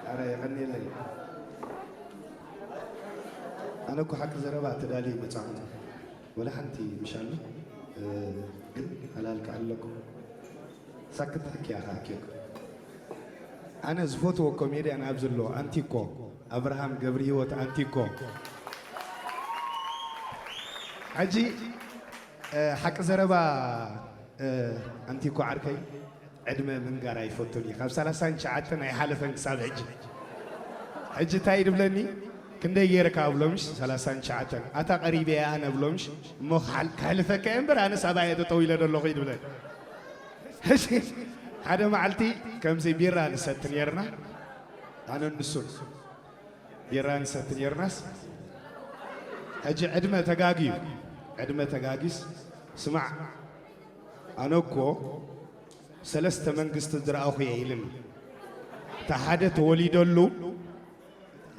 ኣረ የቐንየለይ። ኣነ እኮ ሓቂ ዘረባ ተዳልየ መጻኹ። ወላ ሓንቲ ምሻሉ፣ እ፣ ግን ሃላልካ ኣለኩ። ሳክት ሕክያ ከኣኪኩ። ኣነ ዝፈትዎ ኮሜድያን ኣብዚ ኣሎ፣ ኣንቲኮ፣ ኣብርሃም ገብረሂወት ኣንቲኮ። ሕጂ፣ እ፣ ሓቂ ዘረባ፣ እ፣ ኣንቲኮ ዓርከይ፣ ዕድመ ምንጋር ኣይፈቱን እዩ። ካብ ሰላሳን ትሽዓተን ኣይሓለፈን ክሳብ ሕጂ። ሕጂ እንታይ ድብለኒ? ክንደይ ገይርካ እብሎ ምሽ? ሰላሳን ትሽዓተን። ኣታ ቀሪበ እየ ኣነ እብሎ ምሽ? እሞ ክሓል-፣ ከሕልፈካ እየ እምበር ኣነስ ኣባየ ጠጠው ኢለ ደለኹ እዩ ድብለኒ። ሕጂ ሓደ መዓልቲ ከምዚ ቢራ ንሰቲ ነይርና። ኣነን ንሱን ቢራ ንሰቲ ነይርናስ፣ ሕጂ ዕድመ ተጋግዩ፣ ዕድመ ተጋግዩስ፣ ስማዕ፣ ኣነ እኮ ሰለስተ መንግስቲ ዝረኣኹ እየ ኢልኒ። እቲ ሓደ ተወሊደሉ፣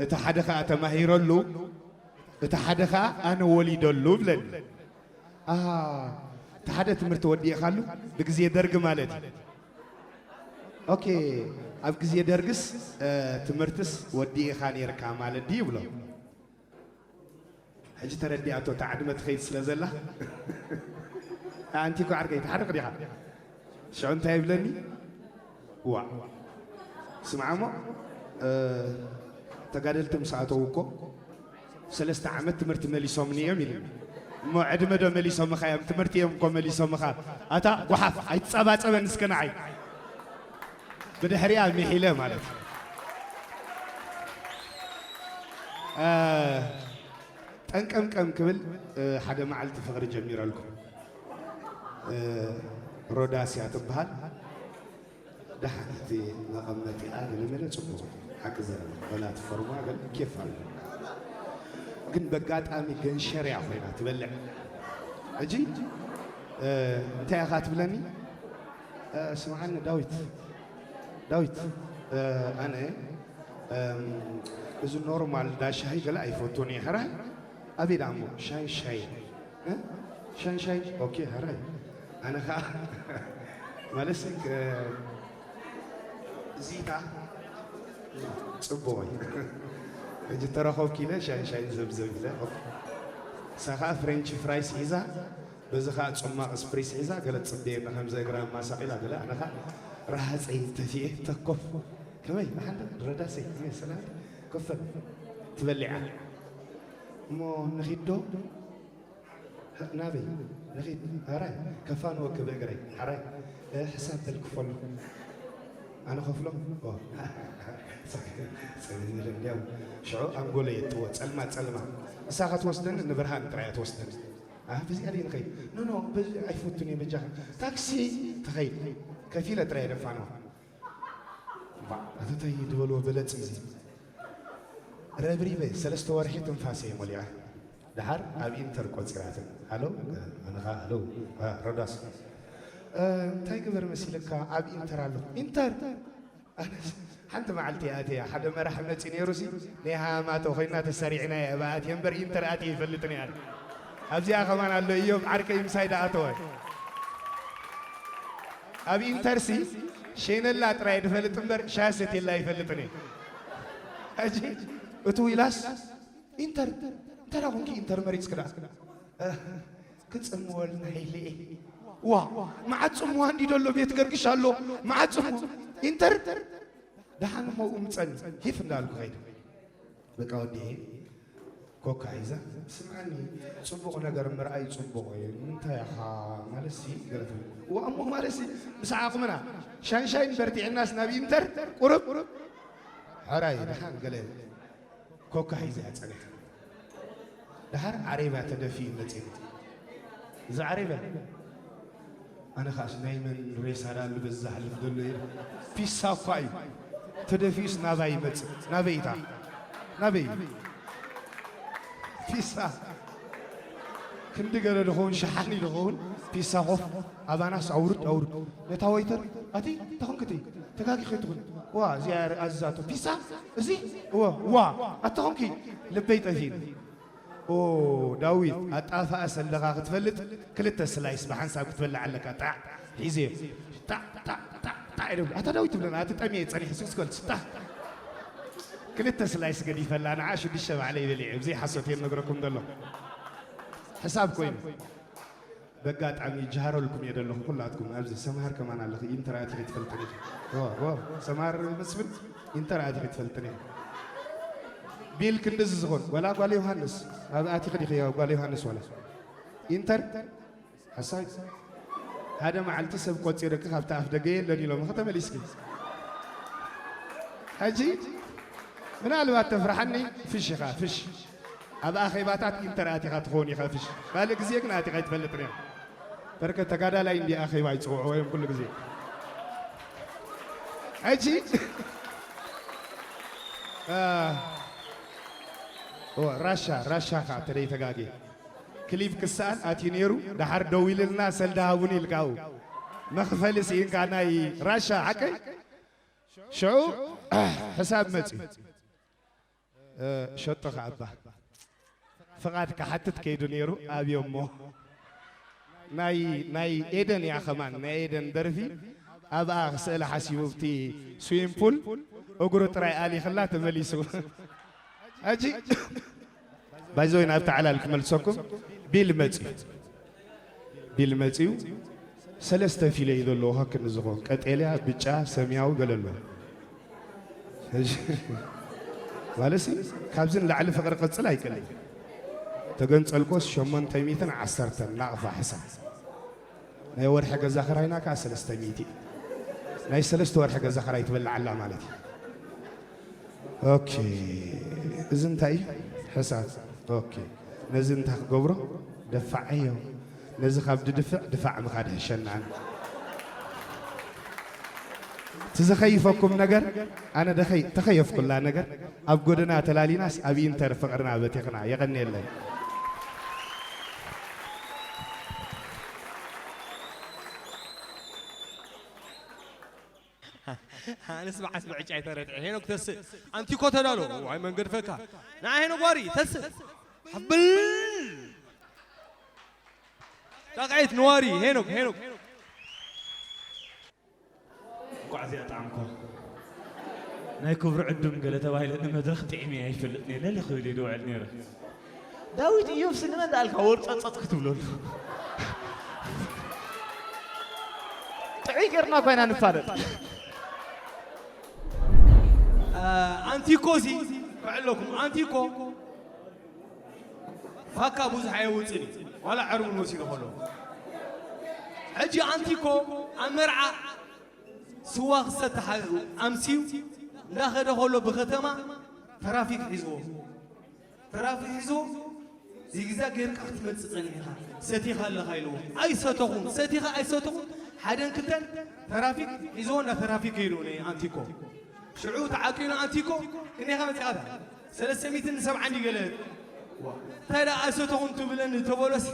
እቲ ሓደ ኸኣ ተማሂረሉ፣ እቲ ሓደ ኸኣ ኣነ ወሊደሉ ብለኒ። ኣሃ፣ እቲ ሓደ ትምህርቲ ወዲእኻሉ ብግዜ ደርግ ማለት እዩ። ኦኬ፣ ኣብ ግዜ ደርግስ፣ እ፣ ትምህርትስ ወዲእኻ ነይርካ ማለት ድዩ ይብሎ። ሕጂ ተረዲኣቶ፣ እታ ዕድመ ትኸይድ ስለ ዘላ። ኣንቲ እኮ ዓርከይ፣ ትሓርቕ ዲኻ? ሽዑ እንታይ ይብለኒ? ዋእ፣ ስምዓ እሞ፣ እ፣ ተጋደልቲ ምስ ኣተዉ እኮ ሰለስተ ዓመት ትምህርቲ መሊሶምኒ እዮም ኢሉኒ። እሞ ዕድመ ዶ መሊሶምኻ እዮም? ትምህርቲ እዮም እኮ መሊሶምኻ። ኣታ ጓሓፍ፣ ኣይትጸባጸበኒ እስከ ንዓይ። ብድሕሪኣ ሚሒለ ማለት እዩ። እ፣ ጠንቀምቀም ክብል፣ እ፣ ሓደ መዓልቲ ፍቕሪ ጀሚረልኩም። እ፣ ሮዳስ እያ ትበሃል። ደሓን እቲ መቐመጢኣ ገለመለ ጽቡቕ ሓቂ ዘረባ፣ ወላ እቲ ፎርማ ገለ ኬፍ ኣሎ። ግን በጋጣሚ ገንሸርያ ኮይና ትበልዕ። ሕጂ፣ እ፣ እንታይ ኢኻ ትብለኒ? እ፣ ስምዓኒ ዳዊት፣ ዳዊት፣ እ፣ ኣነ፣ እም፣ እዚ ኖርማል ዳሻሂ ገለ ኣይፈቱን እየ። ሕራይ ኣበይ ደኣ እሞ ሻይ ሻይ፣ እ? ሻይ ሻይ፣ ኦኬ፣ ሕራይ ኣነ ኸኣ ማለትሲ፣ እ፣ እዚታ ጽቡቕ እዩ። ሕጂ ተረኸብኪ ኢለ ሻይ ሻይ ዘብዘብ ኢለ። እሳ ኸኣ ፍሬንች ፍራይስ ሒዛ፣ በዚ ኸኣ ጽማቕ ስፕሪስ ሒዛ፣ ገለ ትጽበየኒ ከምዚ እግራ ማሳቕ ኢላ፣ ገለ ኣነ ኸኣ ረሃጸይ ተፊኤ ተኮፍ። ከመይ ንሓንተ ረዳሰይ፣ ከመይ ሰላም ኮፍ በል ትበሊዓ። እሞ ንኺድ ዶ? ናበይ ንኺድ? ሕራይ ከፋንወኪ ብእግረይ። ሕራይ፣ እ፣ ሕሳብ በል ክፈሎ። ኣነ ከፍሎ? ኦ። ጸሊም ኢለ እንዲያው ሽዑ ኣንጎለይ የጥዎ። ጸልማ፣ ጸልማ። እሳ ከትወስደኒ ንብርሃን ጥራይ እያ ትወስደኒ። ኣህ፣ በዚኣ ድየ ንኸይድ? ኖ፣ ኖ፣ በዚ ኣይፈቱን እየ በጃኻ። ታክሲ ትኸይድ። ከፊለ ጥራይ እየ ደፋንዋ። ባ፣ ኣተታይ ዝበልዎ በለጽ እዚ። ረብሪበ ሰለስተ ወርሒ ትንፋሰይ ሞሊኣ። ደሓር ኣብ ኢንተር ቆጺራትን። ሃሎ፣ ኣነ ኸኣ ሃሎ፣ እ፣ ሮዳስ። እ፣ እንታይ ግበር መሲልካ ኣብ ኢንተር ኣለኹ። ኢንተር? ኣነስ ሓንቲ መዓልቲ ኣትየ፣ ሓደ መራሒ መጺኡ ነይሩሲ፣ ናይ ሃማቶ ኮይና ተሰሪዕና እየ፣ እባ ኣትየ እምበር ኢንተር ኣትየ ይፈልጥን እየ ኣነ። ኣብዚኣ ከማን ኣሎ፣ እዮብ ዓርከይ ምሳይ ደኣተወ። ኣብ ኢንተርሲ ሸይነላ ጥራይ ድፈልጥ እምበር ሻሂ ሰትየላ ኣይፈልጥን እየ። ሕጂ እቱ ኢላስ ኢንተር፣ እንታይ ደኣ ኮንኪ ኢንተር መሪጽኪ ደኣ? ክጽምወልና ኢለ እየ። ዋ፣ መዓት ጽምዋ እንዲ ደሎ ቤት ገርግሽ ኣሎ፣ መዓት ጽምዋ ኢንተር። ደሓን እሞ እምጸኒ ሂፍ እንዳልኩ ከይደ። በቃ ወዲኤ ኮካ ሒዛ፣ ስምዓኒ፣ ጽቡቕ ነገር ምርኣይ ጽቡቕ እዩ። ንምንታይ ኢኻ ማለትሲ ገለ ትብል? እዋ እሞ ማለትሲ ምስ ዓቕምና ሻንሻይን በርቲዕናስ ናብ ኢንተር ቁሩብ ሕራይ ደሓን ገለ ኮካ ሒዛ እያ ጸኒሓ። ደሓር ዓሬባ ተደፊኡ መጺኡ። እዚ ዓሬባ ኣነ ኸኣስ ናይ መን ሬሳ ዳሉ በዚ ዝሓልፍ ዘሎ ኢለ። ፒሳ እኳ እዩ። ተደፊኡስ ናባይ ይመጽእ። ናበይ እታ? ናበይ? ፒሳ። ክንዲ ገለ ድኸውን ሸሓኒ ድኸውን ፒሳ ኮፍ ኣባናስ ኣውርድ ኣውርድ ነታ ወይተር ኣቲ ተኾንክቲ ተጋጊ ከይትኹን ዋ እዚኣ ኣዝዛቶ ፒሳ እዚ እወ ዋ ኣተኾንኪ ልበይ ጠፊእኒ ኦ ዳዊት ኣጣፋእስ ኣለኻ ክትፈልጥ ክልተ ስላይስ ብሓንሳብ ክትበልዕ ኣለካ ጣዕ ሒዘዮ ጣዕ ጣዕ ጣዕ ጣዕ ኢለ ኣታ ዳዊት ትብለና ኣቲ ጠሚየ ጸኒሐ ስክስከል ስታ ክልተ ስላይስ ገዲፈላ ንዓ ሽዱሽተ ባዕለይ በሊዐ ብዘይ ሓሶት እየ ነግረኩም ዘሎ ሕሳብ ኮይኑ በጋጣሚ ይጀሃረልኩም እየ ዘለኹ ኩላትኩም ኣብዚ ሰምሃር ከማን ኣለኺ ኢንተር ኣቲኺ ትፈልጥን ኢኺ ዎ ዎ ሰምሃር መስፍን ኢንተር ኣቲኺ ትፈልጥን ኢኺ ቢል ክንድዚ ዝኾን ዋላ ጓል ዮሃንስ ኣብ ኣቲኺ ዲኺ ጓል ዮሃንስ ዋላ ኢንተር ሓሳይ ሓደ መዓልቲ ሰብ ቆጺረኪ ካብቲ ኣፍ ደገ የለን ኢሎምኺ ተመሊስኪ ሕጂ ምናልባት ተፍርሓኒ ፍሽ ኢኻ ፍሽ ኣብ ኣኼባታት ኢንተር ኣቲኻ ትኸውን ኢኻ ፍሽ ካልእ ግዜ ግን ኣቲኻ ኣይትፈልጥን ኢኻ በርከ ተጋዳላይ እንዲ ኣኼባ ይፅውዕዎ እዮም ኩሉ ግዜ ሕጂ ራሻ ራሻ ኻ ተደይ ተጋጌ ክሊፕ ክሰኣል ኣትዩ ነይሩ ደሓር ደው ኢልልና ሰልዲ ሃቡኒ ኢልካኡ መኽፈሊ ስኢንካ ናይ ራሻ ሓቀይ ሽዑ ሕሳብ መፅዩ ሸጦ ከኣባ ፍቓድ ክሓትት ከይዱ ነይሩ ኣብዮ እሞ ናይ ናይ ኤደን እያ ኸማን ናይ ኤደን ደርፊ ኣብኣ ክስእለ ሓሲቡ ብቲ ስዊም ፑል እግሩ ጥራይ ኣሊኽላ ተመሊሱ ሕጂ ባይዘወይ ናብቲ ዓላል ክመልሰኩም ቢል መፅዩ ቢል መፅዩ ሰለስተ ፊለ እዩ ዘለዎ ከክን ዝኸውን ቀጤልያ ብጫ ሰሚያዊ ገለ ኣለዎ ማለሲ ካብዚ ንላዕሊ ፍቕሪ ቅፅል ኣይቀልይ ተገንፀልኮስ ሸሞንተ ሚትን ዓሰርተን ናቕፋ ሕሳብ ናይ ወርሒ ገዛ ኸራይና ከዓ ሰለስተ ሚእቲ ናይ ሰለስተ ወርሒ ገዛ ኸራይ ትበልዓላ ማለት እዩ ኦኬ እዚ እንታይ እዩ ሕሳብ ኦኬ ነዚ እንታይ ክገብሮ ደፋዓዮ ነዚ ካብ ድድፍዕ ድፋዕ ምኻድ ሕሸናን ትዝኸይፈኩም ነገር ኣነ ተኸየፍኩላ ነገር ኣብ ጎደና ተላሊናስ ኣብ ኢንተር ፍቕርና በቲኽና የቐንየለይ ኣነስ መዓስ ብዕጫ ይተረድዐ ሄኖክ ተስእ ኣንቲኮ ተዳሎ ዋይ መንገድፈካ ንዓ ሄኖክ ዋሪ ተስእ ሓብል ጣቕዒት ንዋሪ ሄኖክ ሄኖክ እንቋዕ እዚኣ ጣዕምኳ ናይ ክብሩ ዕዱም ገለ ተባሂለ ንመድረኽ ጥዒመ ኣይፈልጥን እየ ለሊ ክብል እየ ዝውዕል ነይረ ዳዊት እዮብ ስንመ እንዳልካ ወርጸጸጥ ክትብለሉ ጥዑይ ጌርና ኮይና ንፋለጥ ኣንቲኮ ሲ ክዕለኩም ኣንቲኮ ፋካ ብዙሕ ኣየውፅን እዩ ዋላ ዕርቡን ወሲዱ ከሎ ሕጂ ኣንቲኮ ኣብ መርዓ ስዋ ክሰተ ኣምስዩ እንዳኸደ ከሎ ብከተማ ትራፊክ ሒዝዎ ትራፊክ ሒዝዎ ዚግዛግ ጌርካ ክትመፅእ ፀኒሕኻ ሰቲኻ ኣለኻ ኢልዎ ኣይሰተኹን ሰቲኻ ኣይሰተኹን ሓደን ክልተን ተራፊክ ሒዝዎ እንዳ ተራፊክ ከይዱ ናይ ኣንቲኮ ሽዑ ተዓቂኑ ኣንቲኮ ክንደይኻ መፂኻ ሰለስተ ሚእትን ሰብዓን ድዩ ገለ እንታይ ደኣ ኣይሰተኹን ትብለኒ ተበሎስ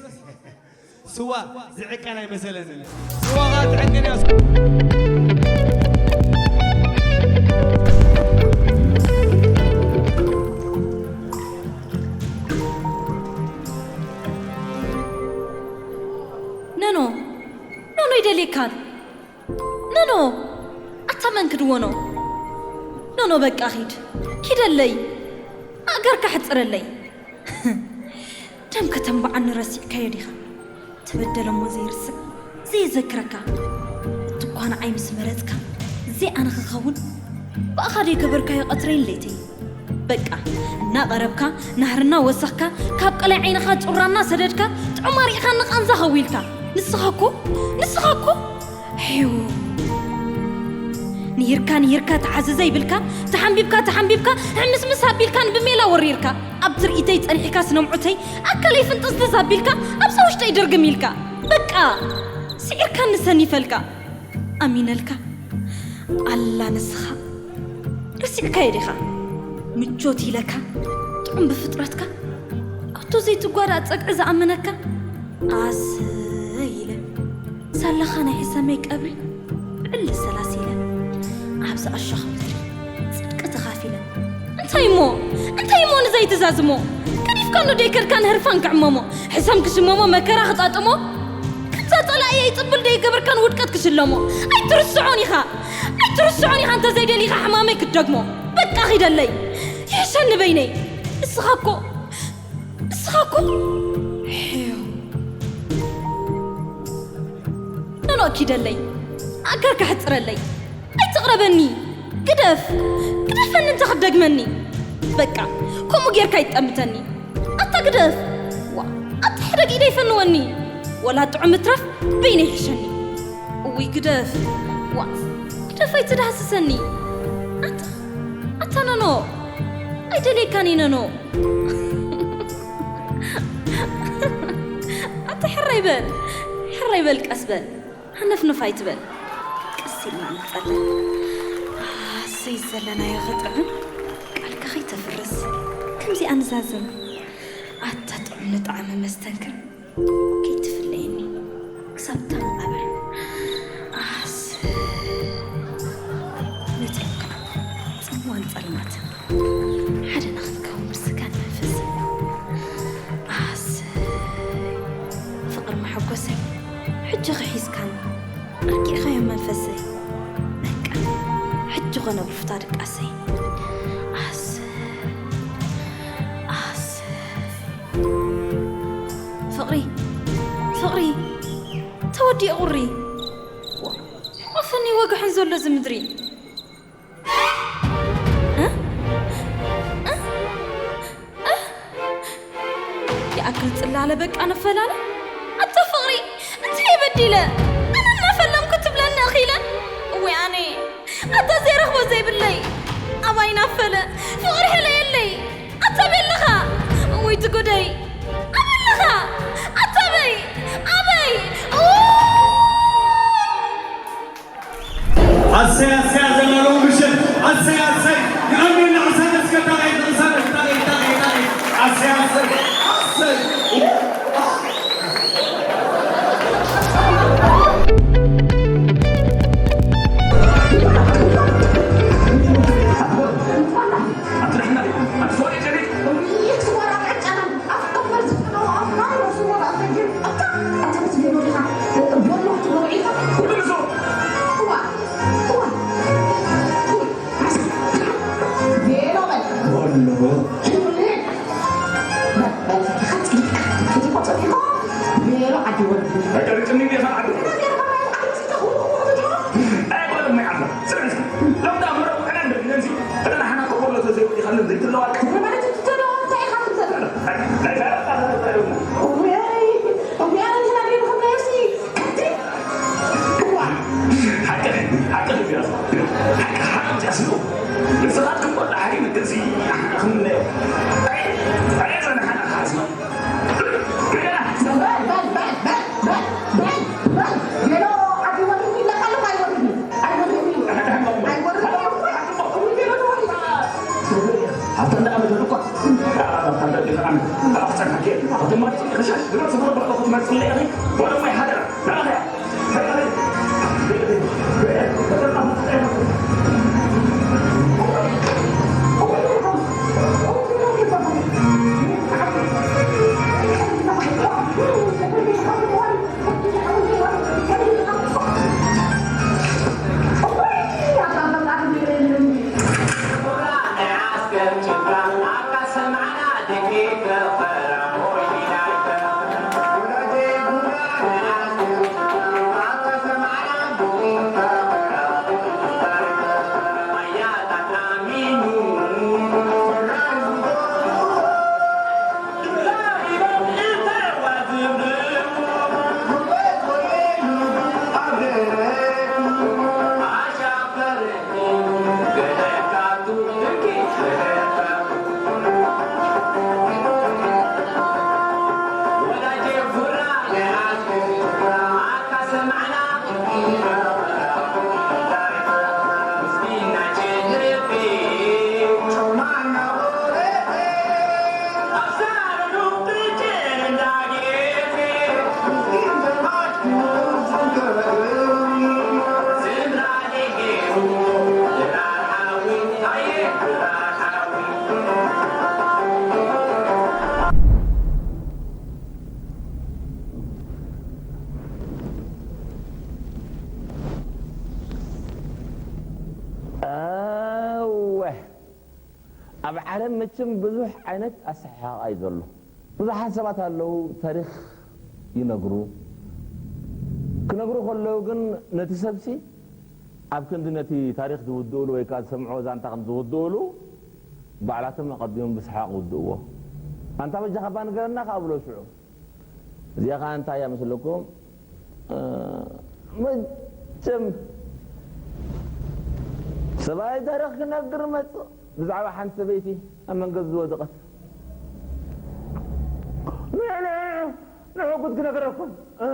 ስዋ ዝዕቀን ኣይመሰለንን ስዋ ኸዓ ትዕቅን እያ ኖኖ ኖኖ ይደልየካን ኖኖ ኣታ መን ክድወኖ ኖኖ በቃ ኺድ ኪደለይ ማእገርካ ሕፅረለይ ደም ከተንባዓኒ ረሲዕካዮ ዲኻ ተበደለ እሞ ዘይርስዕ ዘየዘክረካ እቲ እኳ ንዓይ ምስ መረፅካ ዘይኣነ ክኸውን ብኣኻ ደይ ገበርካዮ ቀትረይን ለይተይ በቃ እናቐረብካ ናህርና ወሰኽካ ካብ ቀላይ ዓይንኻ ጩራ እናሰደድካ ጥዑም ኣርኢኻኒ ቓንዛ ኸዊልካ ንስኻ እኮ ንስኻ እኮ ሒው ንሂርካ ንሂርካ ተሓዝዘ ይብልካ ተሓንቢብካ ተሓንቢብካ ሕምስምስ ኣቢልካ ንብሜላ ወሪርካ ኣብ ትርኢተይ ጸኒሕካ ስነምዑተይ ኣካለይ ፍንጥዝጥዝ ኣቢልካ ኣብዛ ውሽጠይ ድርግም ኢልካ በቃ ስዒርካኒ ሰኒፈልካ ኣሚነልካ ኣላ ንስኻ ረሲዕካዮ ዲኻ ምቾት ኢለካ ጥዑም ብፍጥረትካ ኣቶ ዘይትጓዳእ ጸግዒ ዝኣመነካ ኣሰይ ኢለ ሳላኻ ናይ ሕሰመይ ቀብሪ ብዕሊ ሰላሲለ፣ ኣብዚ ኣሻኽ ምድሪ ጽድቂ ተኻፊለ። እንታይ እሞ እንታይ እሞ ንዘይትዛዝሞ፣ ገዲፍካ ንደይከድካ ንህርፋን ክዕመሞ፣ ሕሰም ክሽመሞ መከራ ክጣጥሞ፣ ከምዛ ጸላእየይ ጽብል ደይገበርካን ውድቀት ክሽለሞ። ኣይትርስዖን ኢኻ ኣይትርስዖን ኢኻ እንተዘይደሊኻ ሕማመይ ክትደግሞ። በቃ ኺደለይ ይሕሸኒ በይነይ። እስኻ እኮ እስኻ እኮ ሕዮ ኖኖ ኪደለይ ኣጋር ከሕጽረለይ። ኣይትቕረበኒ። ግደፍ ግደፈኒ እንተ ክትደግመኒ። በቃ ከምኡ ጌርካ ይጠምተኒ። ኣታ ግደፍ ዋ ኣታ ሕደግ ኢደይ ፈንወኒ። ወላ ጥዑም እትረፍ በይነይ ይሕሸኒ። እውይ ግደፍ ዋ ግደፍ ኣይትዳህስሰኒ። ኣታ ኣታ ኖኖ ኣይደልየካን እየ ኖኖ። ኣታ ሕራይ በል ሕራይ በል ቀስ በል ሃነፍነፍ ኣይትበል። ቀስ ኢልና ንጸለ ኣሰይ ዘለናዮ ክጥዕም ቃልካ ከይተፍርስ ከምዚኣ ንዛዘም። ኣታ ጥዑም ንጣዕሚ መስተንክር ከይትፍለየኒ ክሳብ ታመቓብር ኣስ መጺኡካ ጽምዋን ጸልማትን ሓደ ንኽንከውን ብስጋን መንፈስን ኣስ ፍቕሪ መሐጎሰይ ሕጂ ኺሒዝካን ኣርጊእኻዮ መንፈሰይ በቃ ሕጂ ኾነ ብፍታ ድቃሰይ ኣስ ኣስ ፍቕሪ ፍቕሪ ተወዲኡ ቁሪ ኣፈኒ ወግሐን ዘሎ እዚ ምድሪ ይኣክል ጽላለ በቃ ንፈላለ ኣታ ፍቕሪ እንታይ በዲለ ኣነ እናፈለምኩ ትብለኒ እኺለ እወ ኣነ ኣታ ዘይረኽቦ ዘይብለይ ኣባይ ናፈለ ፍቕሪ ሕለየለይ ኣታ ቤለኻ እወይ ትጉደይ ኣበለኻ ኣታ በይ ኣበይ ኣሰይ ኣሰይ ኣዘናለዉ ምሽት ኣሰይ ኣሰይ ንኣሜን ንዕሰት እስከ ታሪክ ንዕሰት ታሪክ ታሪክ ታሪክ ኣሰይ ኣሰይ ኣሰይ ኣብ ዓለም መቸም ብዙሕ ዓይነት ኣሰሓሕቓ እዩ ዘሎ። ብዙሓት ሰባት ኣለዉ፣ ታሪኽ ይነግሩ። ክነግሩ ከለዉ ግን ነቲ ሰብሲ ኣብ ክንዲ ነቲ ታሪኽ ዝውድእሉ ወይ ከኣ ዝሰምዕዎ ዛንታ ከም ዝውድእሉ፣ ባዕላቶም ኣቐዲሞም ብሰሓቕ ውድእዎ። ኣንታ በጃኻ እባ ንገረና ከኣ ብሎ ሽዑ። እዚኣ ኸኣ እንታይ እያ መስለኩም? እ፣ መቸም ሰብኣይ ታሪኽ ክነግር መጽእ፣ ብዛዕባ ሓንቲ ሰበይቲ ኣብ መንገዲ ዝወደቐት። ንዑ፣ ንዑ፣ ንዑ፣ ንዑ ጉድ ክነግረኩም። እ።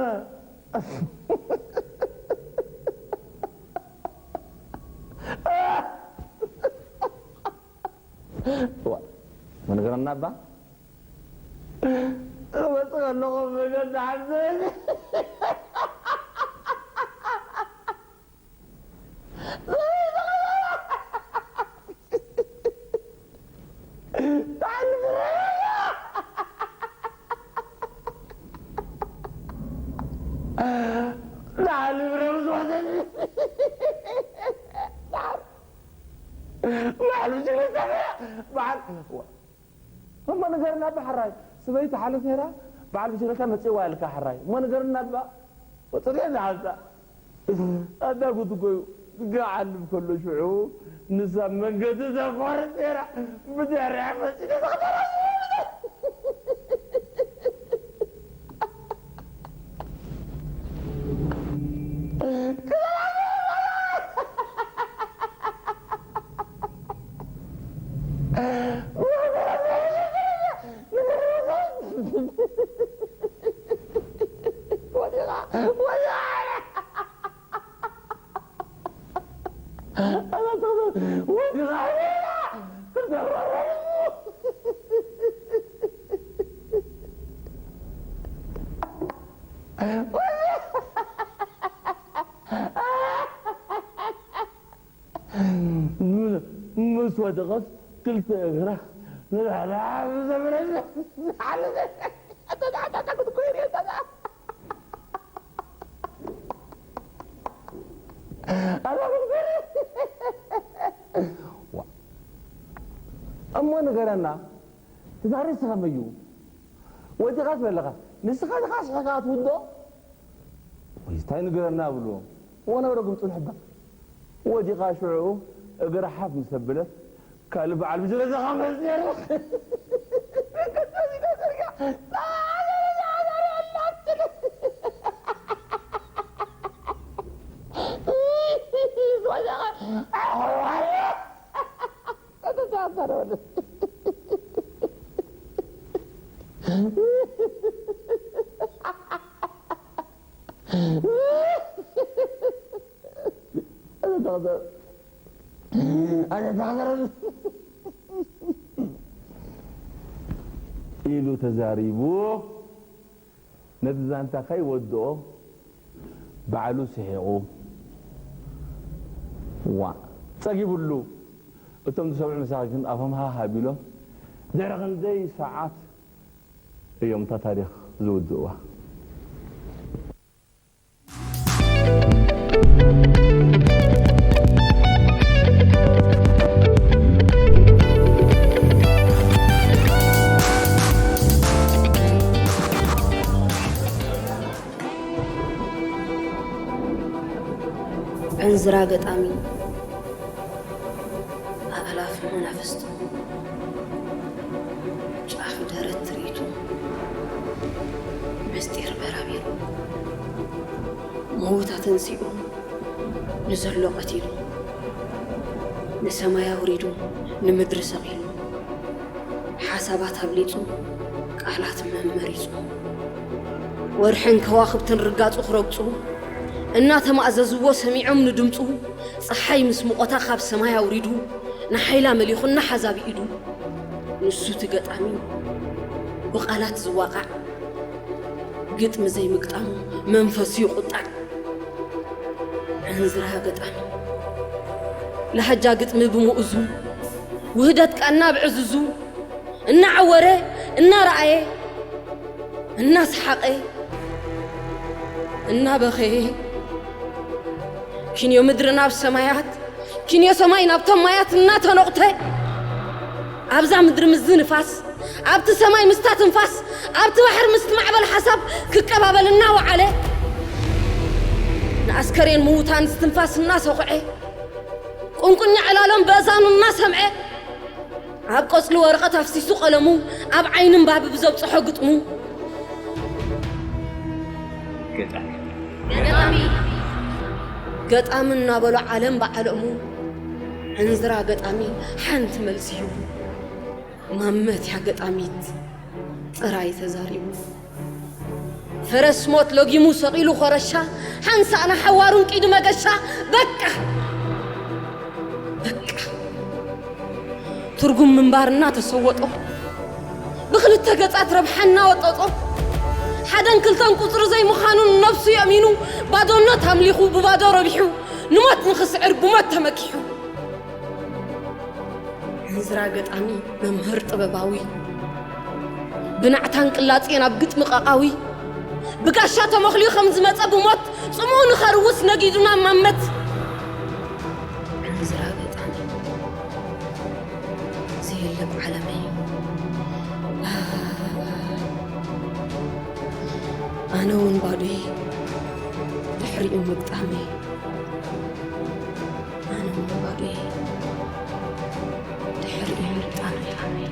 ዋ፣ መን ገረና እባ? እመጽእ ኣለኹ መገዲ ሓንዘበኒ። ላዕሊ ብረው ዝወሰድ። ላዕሊ ብሽግለታ በዓል እሞ ንገርና ብሓራይ፣ ስበይቲ ሓለፍ ነይራ፣ በዓል ብሽግለታ መጺእዋ ኢልካ ሓራይ። እሞ ንገርና እባ፣ ወጽእ እየ ዝሓዛ። ኣታ ጉድ እኮ እዩ። ክዓልብ ከሎ ሽዑ፣ ንሳ መንገዲ ዘቋርጽ ነይራ፣ ብድሕሪኣ መጺኡ ተኸተላ። ምስ ወደቐት ክልተ እግራ ንላዕሊ ብዘብረለ ሓለፈ። ኣታ ክትኮይር እየ፣ ኣታ። ኣታ ክትኮይር እየ። ዋ። እሞ ንገረና፣ ትዛረብ ንስኻ መዩ? ወዲቓ ትበለኻ። ንስኻ ዲኻ ስሕኻ ትውዶ? ወይ እንታይ ንገረና ብሎ። ወነበረ ግምጡ ንሕባ። ወዲቓ ሽዑ እግራ ሓፍ ምስ ኣበለት፣ ካልእ በዓል ብሽግለታ መጽእ ነይሩ። ኢሉ ተዛሪቡ። ነቲ ዛንታ ከይወድኦ ባዕሉ ስሒቑ። ዋ፣ ጸጊቡሉ። እቶም ዝሰምዑ መሳኺን ኣፎም ሃህ ኣቢሎም ድሕሪ ክንደይ ሰዓት እዮም እታ ታሪኽ ዝውድእዋ። ዕንዝራ ገጣሚ ኣእላፍ መናፍስቱ ጫፍ ደረት ትርኢቱ ምስጢር በራቢሩ ምዉት ኣተንሲኡ ንዘሎ ቀቲሉ ንሰማይ ኣውሪዱ ንምድሪ ሰቒሉ ሓሳባት ኣብሊጹ ቃላት መመሪጹ ወርሕን ከዋኽብትን ርጋጹ ክረግጹ እናተማእዘዝዎ ሰሚዖም ንድምጹ ጸሓይ ምስ ሙቐታ ካብ ሰማይ ኣውሪዱ ንሓይላ መሊኹ እናሓዛ ብኢዱ ንሱ እቲ ገጣሚ ብቓላት ዝዋቓዕ ግጥሚ ዘይምግጣሙ መንፈሱ ይቑጣዕ። ዕንዝራ ገጣሚ ላህጃ ግጥሚ ብምኡዙ ውህደት ቃና ብዕዙዙ እናዓወረ እናረኣየ እናሰሓቐ እናበኸየ ኪንዮ ምድሪ ናብ ሰማያት ኪንዮ ሰማይ ናብቶም ማያት እናተነቑተ ኣብዛ ምድሪ ምስዚ ንፋስ፣ ኣብቲ ሰማይ ምስታ ትንፋስ፣ ኣብቲ ባሕሪ ምስቲ ማዕበል ሓሳብ ክቀባበል እናወዓለ፣ ንኣስከሬን ምዉታን ዝትንፋስ እናሰኹዐ፣ ቁንቁኛ ዕላሎም በእዛኑ እናሰምዐ፣ ኣብ ቆጽሊ ወረቐት ኣፍሲሱ ቀለሙ፣ ኣብ ዓይኒ እምባቢ ብዘብጽሖ ግጥሙ፣ ገጣሚ እናበሎ ዓለም ብዓለሙ፣ ዕንዝራ ገጣሚ ሓንቲ መልሲ ሂቡ፣ ማመት እያ ገጣሚት ጥራይ ተዛሪቡ። ፈረስ ሞት ለጊሙ ሰቒሉ ኮረሻ፣ ሓንሳእና ሓዋሩን ቂዱ መገሻ። በቃ! በቃ! ትርጉም ምንባር እናተሰወጦ፣ ብኽልተ ገጻት ረብሓ እናወጠጦ፣ ሓደን ክልተን ቁጽሪ ዘይምዃኑን ነብሱ የእሚኑ፣ ባዶነት ኣምሊኹ ብባዶ ረቢሑ፣ ንሞት ንኽስዕር ብሞት ተመኪሑ። ዕንዝራ ገጣሚ መምህር ጥበባዊ፣ ብናዕታን ቅላጼን ኣብ ግጥሚ ቐቓዊ፣ ብጋሻ ተመኽልዩ ከም ዝመጸ ብሞት፣ ጽምኡ ንኸርውስ ነጊዱና ማመት። ዕንዝራ ገጣሚ ዘየለ ብዓለመይ፣ ኣነ እውን ባዶይ ድሕሪኡ ምግጣመይ። ኣነ እውን ባዶይ ድሕሪኡ ምግጣመይ።